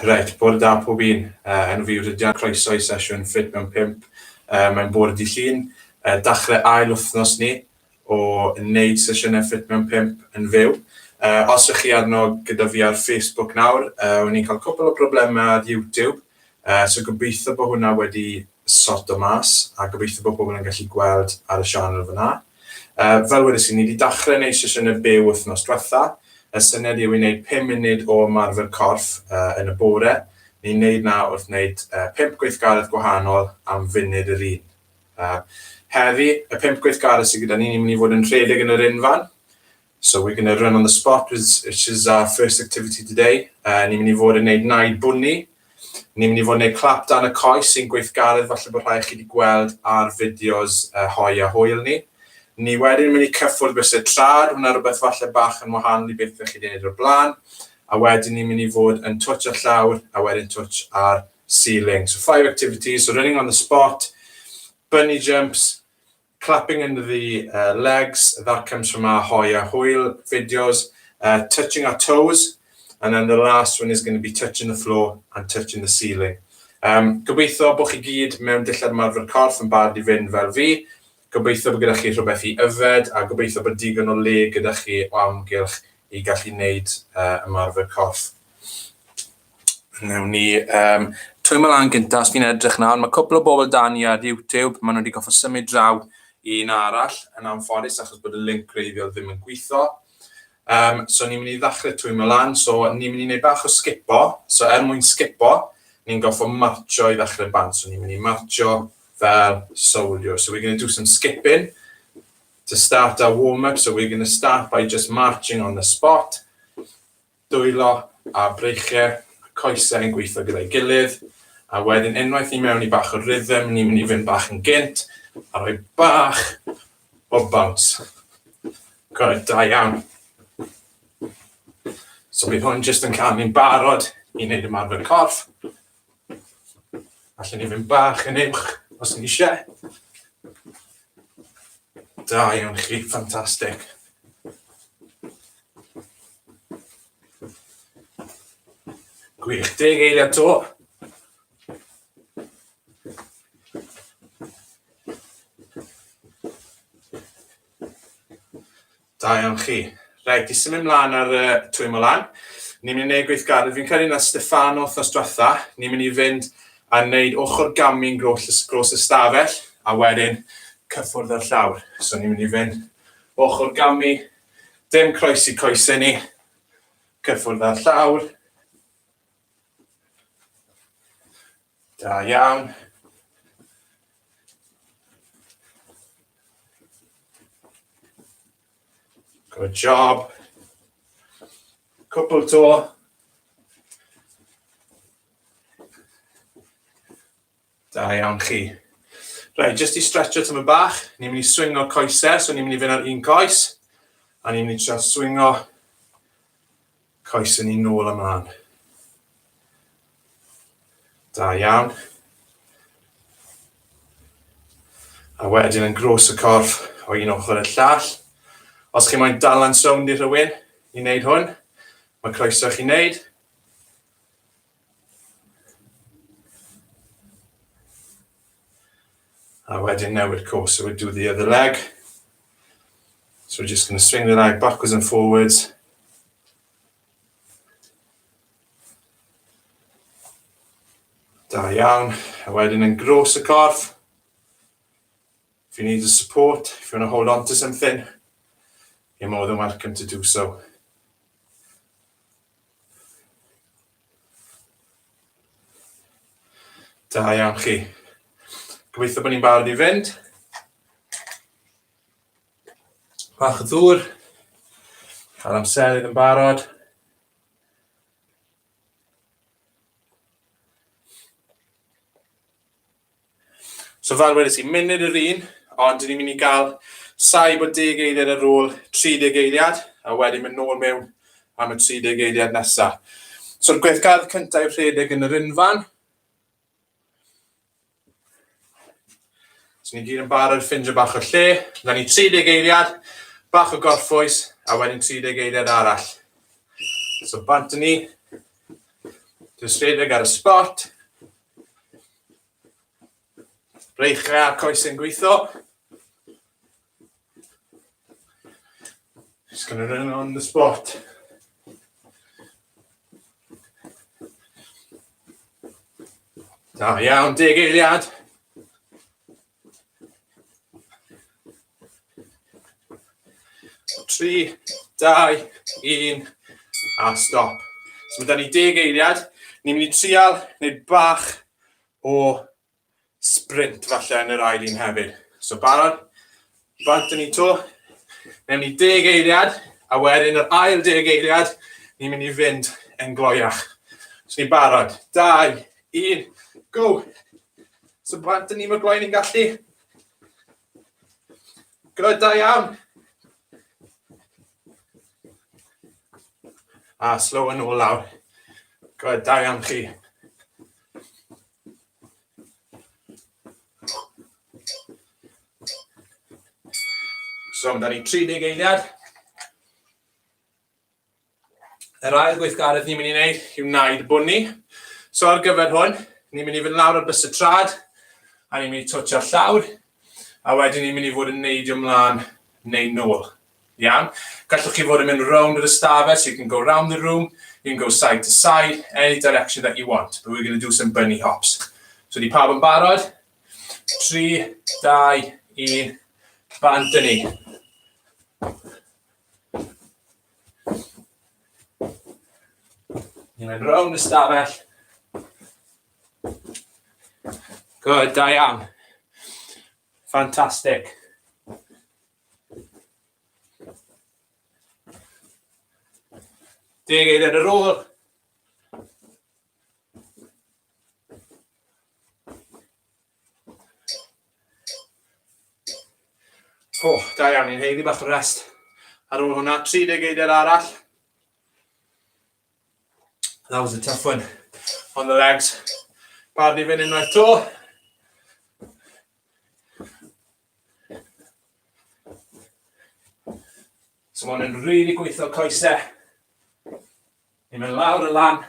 Reit, bore da pob un. Uh, enw fi yw Rhydian, croeso i sesiwn Ffit mewn 5. Uh, mae'n bore di llun, uh, dachrau ail wythnos ni o wneud sesiynau Ffit mewn 5 yn fyw. Uh, os ydych chi arno gyda fi ar Facebook nawr, uh, o'n i'n cael cwpl o broblemau ar YouTube, uh, so gobeithio bod hwnna wedi sorto mas, a gobeithio bod pobl yn gallu gweld ar y sianel fyna. Uh, fel wedes i, ni wedi dachrau wneud sesiynau byw wythnos diwetha. Y syniad yw i wneud 5 munud o ymarfer corff uh, yn y bore. Ni'n wneud na wrth wneud uh, 5 gweithgaredd gwahanol am funud yr un. Uh, heddi, y 5 gweithgaredd sydd gyda ni, ni'n mynd i fod yn rhedeg yn yr unfan. So we're going to run on the spot, which, which is our first activity today. Uh, ni'n mynd i fod yn gwneud naid bwni. Ni'n mynd i fod yn gwneud clap dan y coes sy'n gweithgaredd falle bod rhai chi wedi gweld ar fideos uh, hoi a hwyl ni. Ni wedyn yn mynd i cyffwrdd bysedd trad, hwnna rhywbeth falle bach yn wahanol i beth ydych chi wedi gwneud o'r blaen. A wedyn ni'n mynd i fod yn touch ar llawr a wedyn touch ar ceiling. So five activities, so running on the spot, bunny jumps, clapping under the uh, legs, that comes from our Hoi a Hwyl videos, uh, touching our toes, and then the last one is going to be touching the floor and touching the ceiling. Um, gobeithio bod chi gyd mewn dillad ymarfer corff yn barod i fynd fel fi. Gobeithio bod gyda chi rhywbeth i yfed a gobeithio bod digon o le gyda chi o amgylch i gallu wneud uh, ymarfer corff. Newn ni um, twymo lan gyntaf, os fi'n edrych nawr, mae cwpl o bobl dan ni ar YouTube, maen nhw wedi goffo symud draw i un arall yn anffodus achos bod y link gwreiddiol ddim yn gweithio. Um, so ni'n mynd i ddechrau twymo lan, so ni'n mynd i wneud bach o sgipo. So er mwyn sgipo, ni'n goffo marcho i ddechrau bant. So ni'n mynd i marcho fel soldier. So we're going to do some skipping to start our warm-up. So we're going to start by just marching on the spot. Dwylo a breichiau a coesau yn gweithio gyda'i gilydd. A wedyn unwaith ni mewn i bach o rhythm, ni'n mynd i fynd bach yn gynt a rhoi bach o bounce. Good, da iawn. So bydd hwn jyst yn cael ni'n barod i wneud ymarfer corff. Allen ni fynd bach yn uwch os ni eisiau. Da iawn chi, ffantastig. Gwych, deg eiliad to. Da iawn chi. Reit, i symud mlaen ar y uh, twymo lan. Ni'n mynd i wneud gweithgaredd. Fi'n credu na Stefano wythnos diwetha. Ni'n mynd i fynd a wneud ochr gamu'n gros, gros y stafell a wedyn cyffwrdd ar llawr. So ni'n mynd i fynd ochr gamu, dim croesi coesau ni, cyffwrdd ar llawr. Da iawn. Good job. Cwpl to. Da iawn chi. Reit, jyst i stretcho tymor bach, ni'n mynd i swingo coesau, so ni'n mynd i fynd ar un coes, a ni'n mynd i trio swingo coesau ni nôl ymlaen. Da iawn. A wedyn yn gros y corff o un ochr i'r llall. Os chi moyn dal yn sownd i rhywun i wneud hwn, mae croeso chi wneud. A wedyn newid course, so we do the other leg. So we're just going to swing the leg backwards and forwards. Da iawn. A wedyn yn gros y corff. If you need the support, if you want to hold on to something, you're more than welcome to do so. Da iawn chi. Gobeithio bod ni'n barod i fynd. Bach o ddŵr. Cael amserydd yn barod. So fel wedes i, munud yr un, ond dyn ni'n mynd i gael saib o 10 eiliad ar ôl 30 eiliad, a wedyn mynd nôl mewn am y 30 eiliad nesaf. So'r gweithgaredd cyntaf yw rhedeg yn yr unfan. So ni gyd yn barod ffindio bach o lle. Na ni 30 eiliad, bach o gorffwys, a wedyn 30 eiliad arall. So bant ni. Jyst rhedeg ar y spot. Breichau a'r coesau'n gweithio. Just gonna run on the spot. Da iawn, deg eiliad. 3, 2, 1, a stop. So mae da ni 10 eiliad. Ni'n mynd i trial wneud bach o sprint falle yn yr ail un hefyd. So barod, bant yn ni to. Newn ni 10 eiliad, a wedyn yr ail 10 eiliad, ni'n mynd i fynd yn gloiach. So ni'n barod. 2, 1, go! So bant yn ni mor gloi ni'n gallu. Good, da iawn. A slow yn ôl lawr. Good, da iawn chi. So, amdani 30 eiliad. Yr ail gweithgaredd ni'n mynd i wneud yw naid bwni. So ar gyfer hwn, ni'n mynd i fynd lawr ar bys y trad, a ni'n mynd i twtio'r llawr, a wedyn ni'n mynd i fod yn neidio mlaen neu nôl. Iawn? Gallwch chi fod yn mynd rownd yr ystafell, so you can go round the room, you can go side to side, any direction that you want. But we're going to do some bunny hops. So di pawb yn barod? 3, 2, 1, bant yn ni. Ni'n mynd rownd y stafell. Good, da iawn. Fantastic. Deg eiliad ar ôl. O, da iawn, ni'n heiddi bach o rest. Ar ôl hwnna, 30 eiliad arall. That was a tough one. On the legs. Barod i fynd unwaith to. So mae hwn yn really gweithio coesau. Ni'n mynd lawr y lan.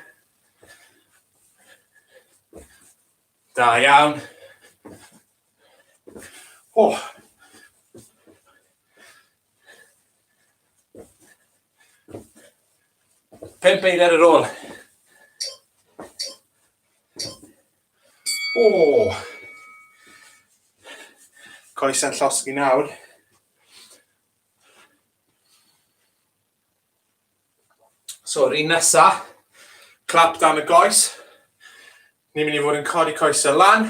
Da iawn. O. Pump eiliad ar ôl. O. Coesau'n llosgi nawr. So, yr un nesa, clap dan y goes. Ni'n mynd i fod yn codi coesau lan,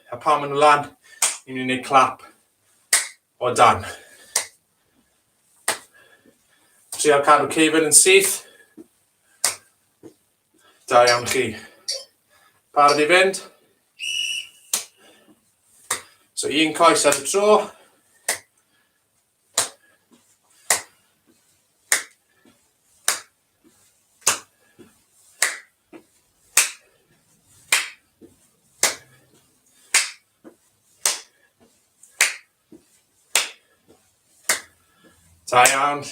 a pan maen nhw lan, ni'n mynd i wneud clap o dan. Trial cadw cefn yn syth. Da iawn chi. Barod i fynd? So un coes ar y tro. Da iawn.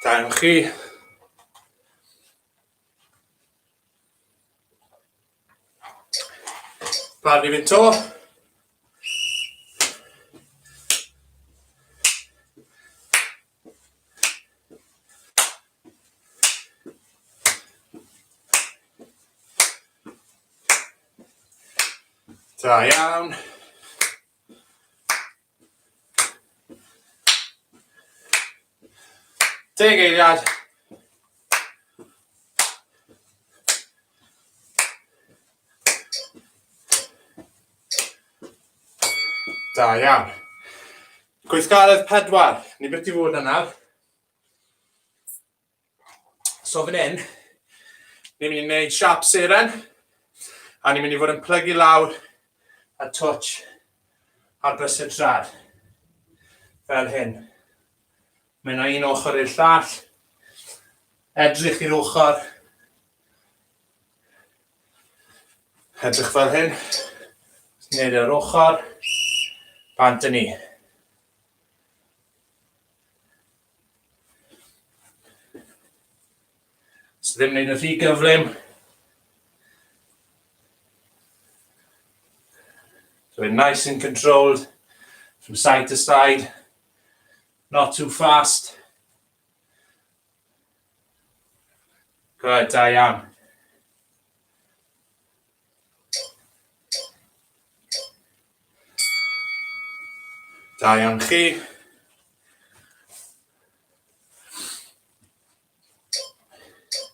Da iawn chi. Barod i fynd to. Da iawn. Deg eiliad. Da iawn. Gweithgaredd pedwar. Ni beth i fod yna. So fan hyn, ni'n mynd i wneud siap seren, a ni'n mynd i fod yn plygu lawr a touch ar bys y trad. Fel hyn. Mae yna un ochr i'r llall. Edrych i'r ochr. Edrych fel hyn. Wneud ar ochr. Bant yn ni. So ddim wneud yn rhy gyflym. So we're nice and controlled from side to side. Not too fast. Good, da iawn. Da iawn chi.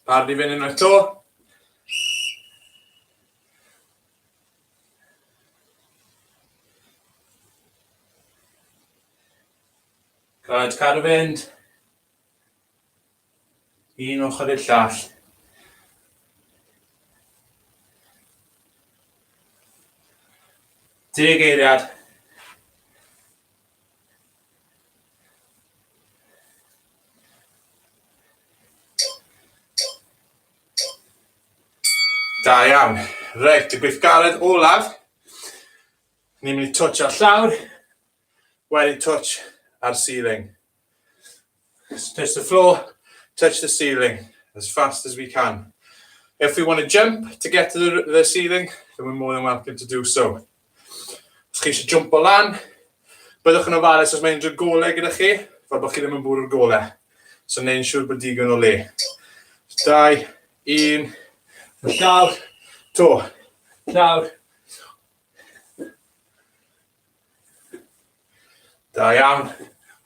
Barod i fynd unwaith to. Good, cadw fynd. Un ochr i'r llall. Deg eiliad. Da iawn. Reit, y gweithgaredd olaf. Ni'n mynd i touch ar llawr, wedyn touch ar ceiling. Touch the floor, touch the ceiling as fast as we can. If we want to jump to get to the, the ceiling, then we're more than welcome to do so. Os chi eisiau jwmpo lan, byddwch yn ofalus os mae unrhyw golau gyda chi, fel bod chi ddim yn bwrw'r golau. So neu'n siŵr bod digon o le. 2, 1, llawr, to, llawr. Da iawn.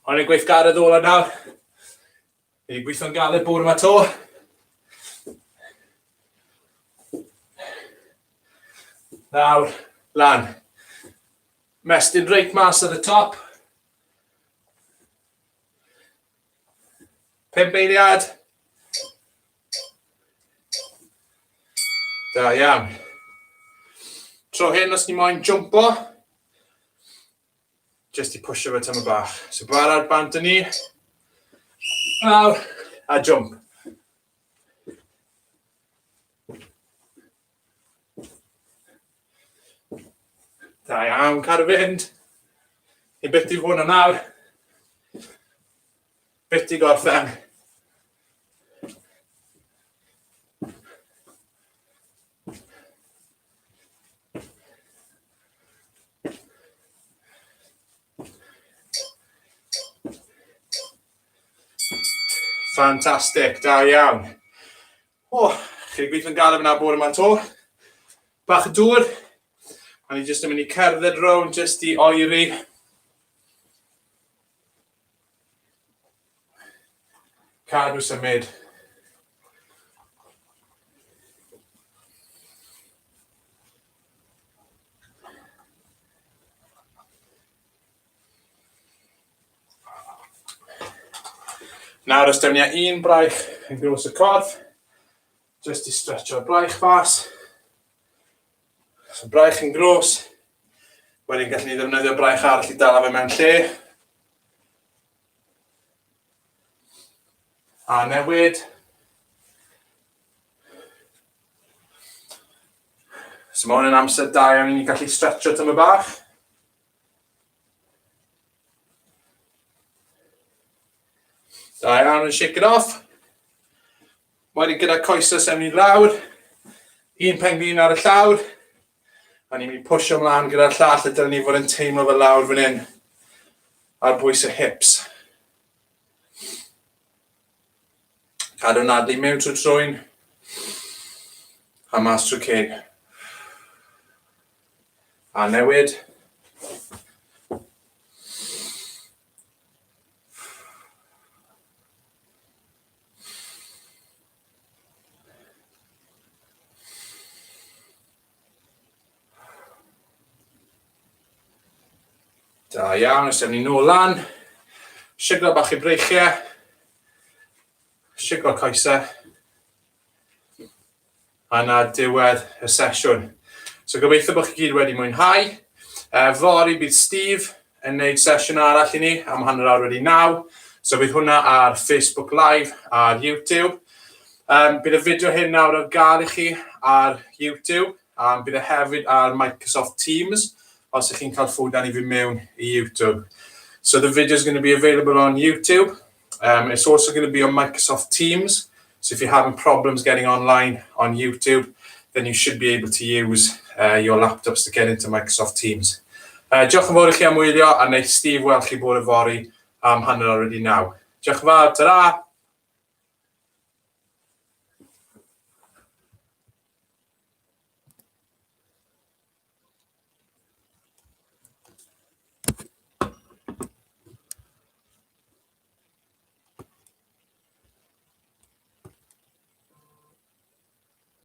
Ond y gweithgaredd ola nawr. Ni wedi gweithio'n galed bore yma to. Lawr, lan. Mestyn reit mas ar y top. Pump eiliad. Da iawn. Tro hyn, os ni moyn jwmpo, Just i pwysio fe tyma bach. So barad bant yn ni. Lawr a jump. Da iawn, cadw fynd. Ni beth i hwn yn nawr. Beth i gorffen. Fantastic, da iawn. O, chi wedi gweithio'n galed fyna bore yma to. Bach o dŵr. A ni jyst yn mynd i cerdded rownd jyst i oeri. Cadw symud. Nawr os defnyddia un braich yn groes y corff, jyst i stretcho'r braich fas. So braich yn gros, wedyn gallwn ni ddefnyddio braich arall i dala fe mewn lle. A newid. So mae hwn yn amser da iawn i ni gallu stretcho tyma bach. Da iawn, and shake it off. Wedyn gyda coesau sem ni lawr, un pen-glin ar y llawr, a ni'n mynd i pwysio ymlaen gyda'r llall a dylen ni fod yn teimlo fel lawr fan hyn ar bwys y hips. Cadw nadlu mewn trwy trwyn a mas trwy ceg. A newid. Da iawn, os ni nôl lan. Siglo bach i breichiau. Siglo coesau. A na diwedd y sesiwn. So gobeithio bod chi gyd wedi mwynhau. Fory bydd Steve yn neud sesiwn arall i ni am 9:15. So bydd hwnna ar Facebook Live ar YouTube. Um, bydd y fideo hyn nawr ar gael i chi ar YouTube. Um, bydd e hefyd ar Microsoft Teams os ych chi'n cael ffwdan i fi mewn i YouTube. So the video is going to be available on YouTube. Um, it's also going to be on Microsoft Teams. So if you're having problems getting online on YouTube, then you should be able to use your laptops to get into Microsoft Teams. Diolch yn fawr i chi am wylio, a wneith Steve weld chi bore fory am 9:30. Diolch yn fawr, ta-ra!